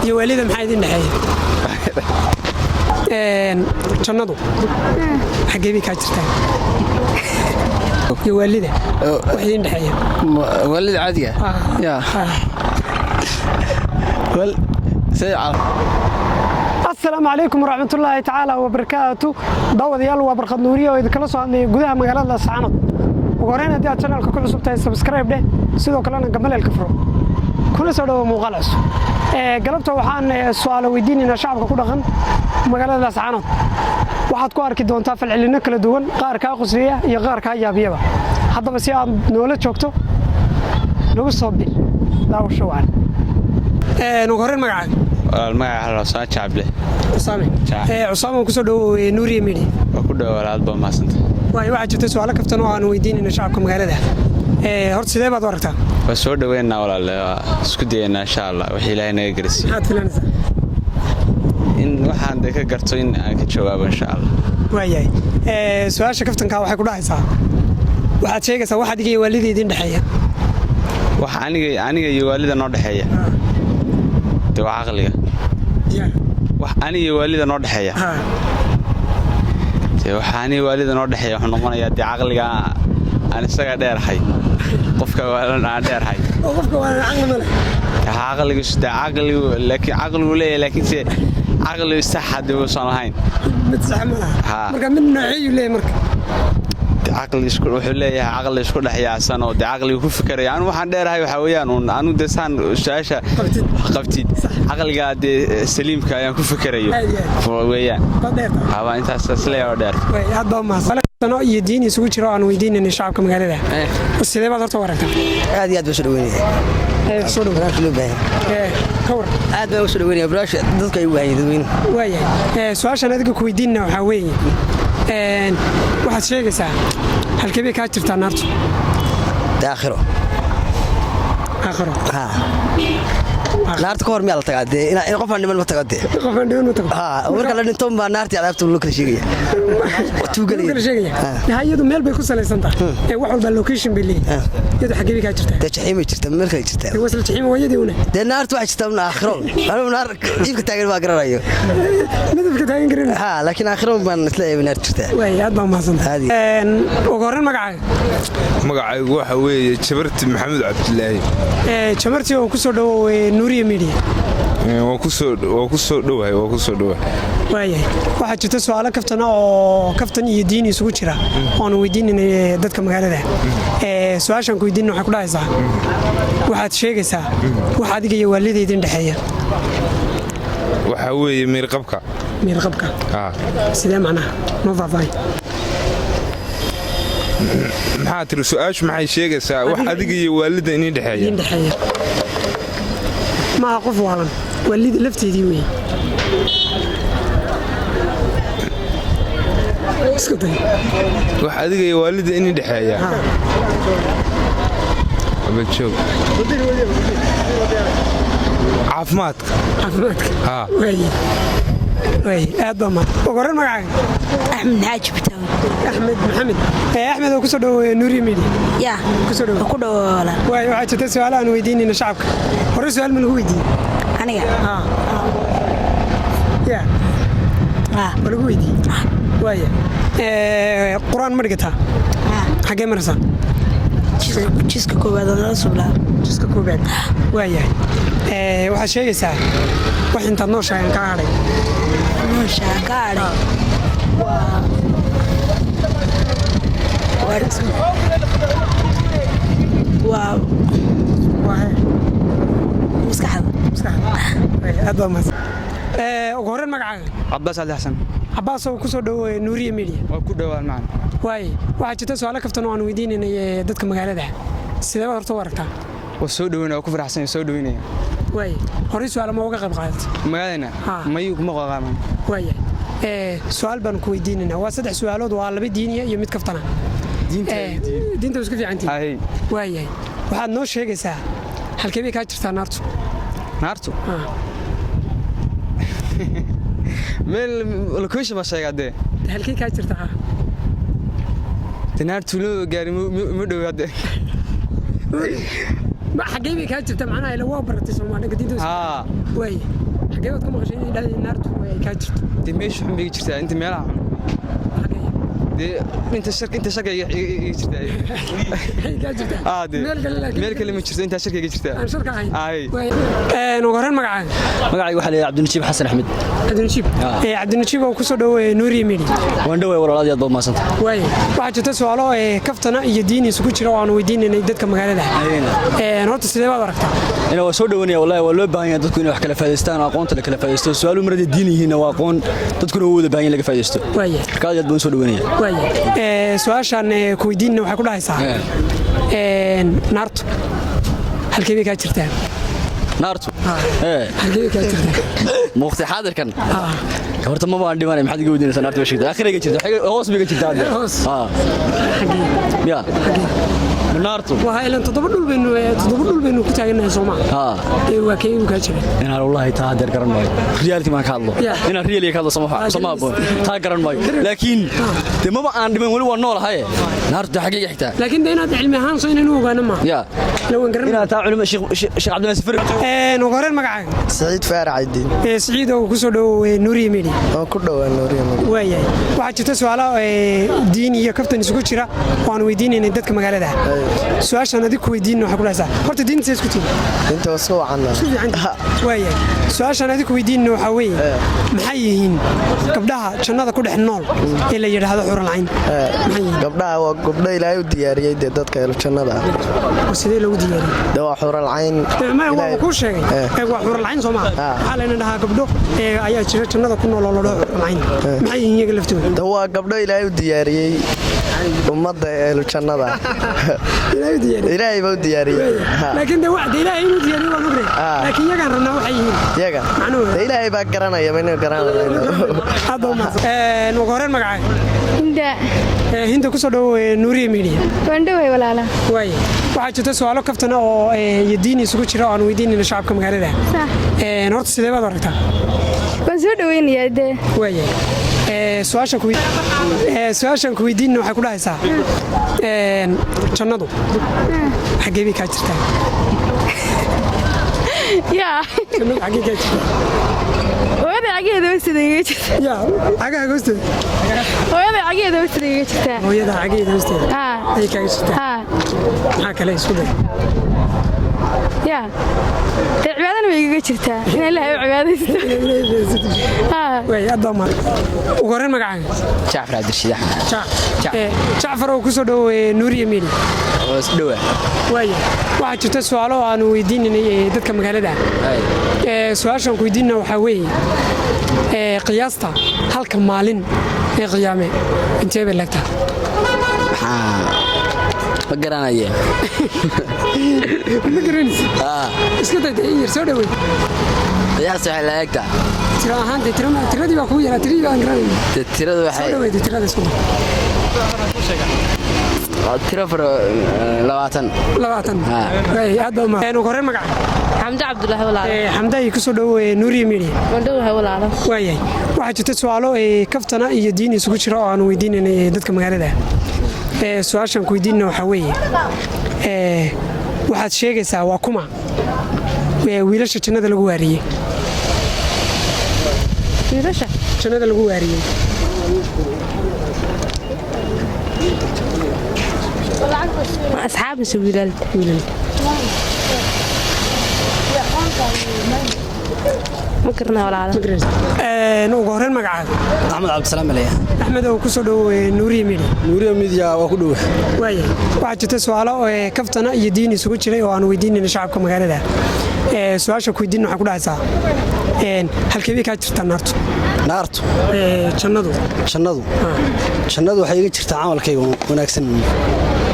Iyo waalida maxaa idin dhexeeya? Jannadu xaggee bay kaa jirtaa? Iyo waalida wax idin dhexeeya? Waalida caadiga ya. Asalaamu calaykum waraxmatullaahi tacaala wabarakaatu. Daawadayaal, waa Barkhad Nuuriye oo idinkala soo hadlaya gudaha magaalada Laascaanood. Ugu horreyn, haddii aad channelka ku cusub tahay, subscribe dheh, sidoo kalena gambaleelka furo, kuna soo dhawo muuqaal cusub. Galabta waxaan su'aalo weydiinaynaa shacabka ku dhaqan magaalada Laascaanood. Waxaad ku arki doontaa falcelinno kala duwan, qaar kaa qusliya iyo qaar kaa yaabiyaba. Haddaba si aad noola joogto, nagu soo bir. Daawasho wacan. Ugu horreyn, magacaaga? Walaal, magaca waxaa la Jacable. Cusaame. Jac. Cusaame, kusoo dhawow Nuuriye Media. Waa ku dhow walaal, aad baa mahadsanta. Waayo, waxaa jirta su'aalo kaftan oo aan weydiinayna shacabka magaalada. Horta sidee baad u aragtaa? Waa soo dhoweynaa walaal, waa isku dayaynaa insha Allah wixii Ilaahay naga garsiiyo. Maxaad filanaysaa? In waxaan de ka garto in aan ka jawaabo insha Allah. Waayahay. Su-aasha kaftankaa waxay ku dhahaysaa: waxaad sheegaysaa wax adiga iyo waalida idin dhexeeya. Wax aniga iyo waalida noo dhexeeya de waa caqliga. Wax aniga iyo waalida noo dhexeeya de, waxa aniga waalida noo dhexeeya wuxuu noqonayaa dee caqliga aan isaga dheerahay, qofka waalan aan dheerahay. Oo qofka waa caqli ma leh? Caqligiisu de caqligu, laakiin caqligu leeyahay, laakiinse caqli saxa dee uusan lahayn. Mid sax ma laha? Ha. Marka mid nooceeyuu leeyahay marka? Caqli isku wuxuu leeyahay caqli isku dhex yaacsan oo dee caqliga ku fikeraya. Anu waxaan dheerahay waxaa weeyaan uun anu dee saan su-aasha qabtid. Qabtid, caqliga dee saliimka ayaan ku fikerayo Aad iyo aad. weeyaan. Baad dheertahay. Haba, intaas isleeyahay oo dheer. Way, aad baa umahadsan. Sano iyo diin isugu jiro aan weydiinayna shacabka magaalada. Sidee baad horta u aragtaa? Aad iyo aad baan soo dhaweynaya. Soo dhow. Barnaamijka loo baahan. Ka war? Aad baan u soo dhaweynaya barnaamijka, dadka ay u baahan yihiin dadweyne. Waayahay. Su-aashaan adiga ku weydiinana waxaa weeye, waxaad sheegaysaa halkee bay kaa jirtaa naartu? Aakhiro. Aakhiro? Ha, naarta ka hor miyaa la tagaa dee? In qofaan dhiman ma tago dee. Qofaan dhiman ma tago. Ha, marka la dhinto baa naartii cadaabta loo kala sheegaya. Tuugalaya. Kala sheegaya. Ha, iyadu meel bay ku salaysan tahay. Wax walba location bay leeyihin. Iyadu xaggee bay kaa jirtaa? Dee jaxiimay jirtaa, meel kale jirtaa. Dee wasla jaxiim waa una. Dee naarta waxay jirtaa un aakhiro. Anigu naar iibka taagan baa garanayo. Midabka taagan karin. Ha, laakiin aakhiro baan isleeyahay naar jirtaa. Waay, aad baa umahadsantahay. Aad. Ugu horreyn, magacaaga? Magacaygu waxa weeye Jabarti Maxamuud Cabdilaahi. Jamartii, oo ku soo dhawow Nuuriya Media. Waan ku soo dhowahay, waan ku soo dhowahay. Waayahay, waxaa jirta su-aalo kaftana oo kaftan iyo diin isugu jira oonu weydiinaynay dadka magaalada. Su-aashaan ku weydiinana waxay ku dhahaysaa: waxaad sheegaysaa wax adiga iyo waalida idin dhexeeya. Waxaa weeye miirqabka. Miirqabka? Sidee macnaha? Noo faahfaahin. Maxaa tiri? Su-aashu maxay sheegaysaa? Wax adiga iyo waalida inii dhexeeya? Idin dhexeeya. Maaha qof waalan, waalida lafteedii weeye. Isku day. Wax adiga iyo waalida inii dhexeeya. Abaljoog, caafimaadka. Caafimaadka? Haa. Waaye waaye, aad baa mahad. Ugu horreyn, magacaaga? Axmed Xaaji Bitaawi. Axmed Maxamed. Axmed oo kusoo dhawo Nuuriya Media. Yaa. Kusoo dhawo. Ku dhawo walaal. Waayo, waxaa jirta su-aalo aan weydiinayna shacabka. Hore su-aal ma lagu weydiiyey? Aniga? Ya? Ah. Ma lagu weydiiyey? Waaya. Qur-aan ma dhigataa? Ah. Xaggee maraysaa? Jiska koowaad oo nala sublaa. Jiska koobaad. Waayahay. Waxaad sheegaysaa wax intaad nooshahay aan kaa hadhay. Nooshaa ka hadhay waa waa hee? Maskaxda. Maskaxda. Waaya, aad baa mahadsan. Ugu horreyn, magacaaga? Cabaas Cabdi Xasan. Cabaas oo kusoo dhawo Nuuriya Media. Waa ku dhowaan macna. Waaye, waxaa jirta su-aalo kaftan oo aan weydiinaynay dadka magaalada. Sidee baad horta u aragtaa? Waa soo dhaweynaya, waa ku faraxsan, soo dhaweynaya. Waaye, horey su-aalo ma uga qayb qaadatay? Magaaladana? Ha. Mayu, kuma qaqaaman. Waayahay. Su-aal baan ku weydiinaynaa. Waa saddex su-aalood, waa laba diiniya iyo mid kaftana. Diinta. Diinta waa isku fiicantihin. Hay. Waayahay, waxaad noo sheegaysaa halkee bay kaa jirtaa naartu? Naartu? Ah. Meel location baa sheegaa dee. Halkee kaa jirtaa? Ah. Dee naartu loo gaari ma dhow hadde. Xaggee bay kaa jirtaa macnaha? Ila waa baratay Soomaaliga diinta. Haa. Waaye. Xagee baad ka maqashay inay dhahdeen naartu ay kaa jirto? Dee meesha xun bay iga jirtaa, inta meelaha xun. Xagee? Dee inta sharka iga jirtaa. Ay kaa jirtaa? Ah, dee. Meel kale laakiin? Meel kale ma jirto, intaa sharka iga jirtaa. Aan sharka ahayn. Ay. Ugu horreyn, magacaaga? Magacayga waxaa la yidhaha Cabdinajiib Xasan Axmed. Cabdinajiib. Cabdinajiib oo kusoo dhoweeye Nuuriya Media. Waan dhoway walaalaad, aad baad mahadsantahay. Waaye, waxaa jirta su'aalo kaftana iyo diini isugu jira oo aan weydiinaynay dadka magaalada. Horta sidee baad aragtaa? Ina waa soo dhowanaya wallahi, waa loo baahan yahay dadku inay wax kala faa'iidaystaan oo aqoonta la kala faa'iidaysto. Su'aaluhu marada diin yihiinna waa aqoon, dadkuna waa wada baahan yahay laga faa'iidaysto. Waaye. Marka aad baan soo dhowanaya. Waaye, su-aashaan ku weydiinna waxay ku dhahaysaa, naartu halkee bay kaa jirtaa? Naartu? Halkee bay kaa jirtaa? Waqti xaadirkan horta ma baan dhimanay, maxaad iga weydiinaysaa? Naartu way sheegtay, aakhira iga jirta, hoos bay iga jirtaa hadda. Hoos? Ah. Ya naartu. Waa ilan 7 dhul baynu ku taagannahay, soomaa? Haa. Waa kee uu kaa jira? Inaan wallahi taa hadeer garan maayo, reality maan ka hadlo. Inaan really ka hadlo sama sama habboon, taa garan maayo, laakiin dee maba aan dhiman weli, waan noolahay. Naartu dee xaggee iga xigtaa? Laakiin de inaad cilmi ahaan soo inaynu ogaano ma ya la waan garan. Inaan taa culimo Sheekh Cabdinaasir Fari. Ugu horreyn, magacaaga? Saciid Faarax Caydiin. Siciid oo kusoo dhowow Nuuriya Media. Waan ku dhowaa Nuuriya Media. Waayahay, waxaa jirta su'aalo diin iyo kaftan isugu jira oo aan weydiinaynay dadka magaalada. Su-aashaan adig ku weydiinna waxay ku dhahaysaa, horta diinta see isku tihi? Inta waa isku wacanna. Isku fiican. Waayahay, su-aashaan adig ku weydiinna waxaa weeye, maxay yihiin gabdhaha jannada ku dhex nool ee la yidhaahdo xuralcayn? Maxay yihiin? Gabdhaha waa gabdho Ilaahay u diyaariyey dee dadka ehlu jannada ah. Oo sidee loogu diyaariyey? Dee waa xuralcayn. Maya, waa kuu sheegay. Waa xuralcayn, soo maa? Waxaa layna dhahaa gabdho ayaa jira jannada ku nool oo la dhaho xuralcayn. Maxay yihiin iyaga laftooda? Dee waa gabdho Ilaahay u diyaariyey ummadda ehlu jannada. Ilaahay u diyaariyey? Ilaahay baa u diyaariyey. Laakiin de wacda Ilaahay inuu diyaariyo waan ognahay, laakiin iyagaan rabnaa waxay yihiin. Iyaga macnuhu? Dee Ilaahay baa garanaya, maynu garanayno. Aad baa umahadsan. Ugu horreyn, magacaaga? Hinda. Hinda, kusoo dhowo Nuuriya Media. Waan dhoway walaala. Waaye, waxaa jirta su'aalo kaftana oo iyo diin isugu jira oo aan weydiinayna shacabka magaalada. Horta sidee baad aragtaa? Waan soo dhoweynayaa dee. Waayahay, su-aashaan ku weydiinna waxay ku dhahaysaa, jannadu xaggee bay kaa jirtaa? Yaa? Jannadu xaggee kaa jirtaa? Hooyada cageeda hoosteeda iga jirta. Yaa cagaha hoosteeda? Hooyada cageeda hoosteeda iga jirtaa. Hooyada cageeda hoosteeda ayay kaaga jirtaa? Haa. Maxaa kale? Isku day. Yaa, dee cibaadana way igaga jirtaa, inaan Ilaahay u cibaadaysto. Haa. Waay, aad baa mahad. Ugu horreyn, magacaaga? Jacfar Cabdirashiid Axmed. Jacfar oo kusoo dhowo Nuuriya Media. Oo isdhowa. Waaya, waxaa jirta su'aalo aanu weydiinaynay dadka magaalada. Su-aashaan ku weydiinna waxaa weeye, qiyaasta halka maalin ee qiyaame intee bay leegtahay? Ma garanaya. Ma garanaysid? Isku day dee, in yar soo dhawey. Qiyaasta waxay la egtaa Tiro ahaan dee, tiradii baa kugu yaraa, tiradii baan garanayna. Dee tiradu Soo waxay dhawey dee, tirada isku day. Waa tiro fara 20. 20? Waay, aad baa umahad. Ugu horreyn, magaca? Xamde Cabdulaahi walaalo. Xamde ay kusoo dhowo Nuuriya Media. Waan dhowahay walaalo. Waayahay, waxaa jirta su'aalo kaftana iyo diin isugu jira oo aanu weydiinaynay dadka magaalada. Su-aashaan ku weydiinna waxaa weeye, waxaad sheegaysaa waa kuma wiilasha jannada lagu waariyey? Wiilasha jannada lagu waariyey. Ma asxaab mise wiilal? Wiilal. Ma garanaa walaalo. Ugu horreyn, magacaaga? Axmed Cabdisalaam Malaya. Axmed oo kusoo dhowo Nuuriya Media. Nuuriya Media waa ku dhowa. Waayahay, waxaa jirta su'aalo kaftana iyo diin isugu jiray oo aan weydiinayna shacabka magaalada. Su-aasha ku weydiinna waxay ku dhahaysaa, halkee bay kaa jirtaa naartu? Naartu? Jannadu. Jannadu? Jannadu waxay iga jirtaa camalkayga wanaagsan.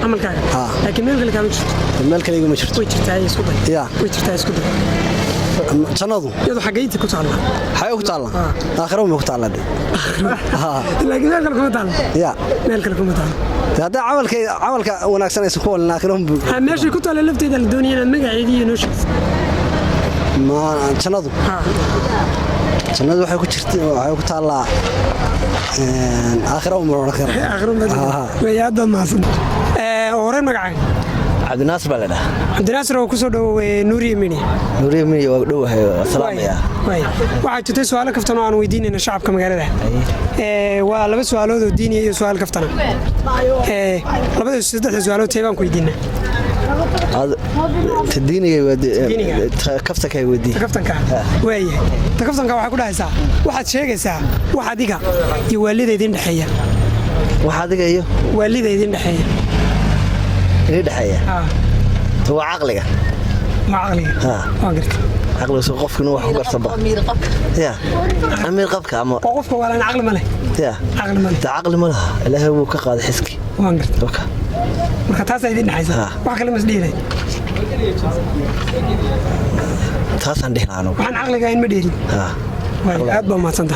Camalkaaga? Laakiin meel kale kaama jirto? Meel kale igama jirto. Way jirtaa, isku day. Ya. Way jirtaa, isku day. Jannadu iyadu xageynta ku taallaa? Xagee ku taallaa? Aakhira ma ku taallaa de. Laakiin meel kale kuma taalla. Ya. Meel kale kuma taalla. Dee haddaa camalkay camalka wanaagsan aysan ku walin aakhira Meeshay ku taalla lafteeda la doonaya inaad magaceedii iyo noo sheegto. Ma jannadu? Jannadu waxay ku jirta, waxay ku taallaa aakhira uma odhan kara. Aakhira uma. Way, aad baad mahadsan. Ugu horreyn, magacaaga? Cabdinaasir baa la dhahaa. Cabdinaasir oo kusoo dhowow Nuuriye Media. Nuuriye Media waa dhowahay, waa salaamaya. Waay. Waxaa jirtay su'aalo kaftan oo aan weydiinayna shacabka magaalada. Waa laba su'aalood oo diiniya iyo su'aal kaftana. Labada saddexda su'aalood tee baan ku weydiinaa? Ta diiniga. Diiniga. Kaftankay weydii. Ta kaftanka. Waayahay, ta kaftanka waxaa ku dhahaysaa, waxaad sheegaysaa wax adiga iyo waalida idin dhexeeya. Wax adiga iyo waalida idin dhexeeya. Idin dhexeeya? Ta waa caqliga. Waa caqliga. Waa garta. Caqliga soo qofka inuu wax ku garsanba ya amiir qabka ama oo qofka waalan caqli ma leh? Ya. Caqli ma leh. Ta caqli ma laha, Ilaahay wuu ka qaaday xiski. Waan garta. Marka taasaa idin dhexaysa, wax kale ma isdhihi lahayd? Taasaan dhihi lahaa anugu. Waxaan caqliga ahayn ma dheerin. Waay, aad baa mahadsantahay.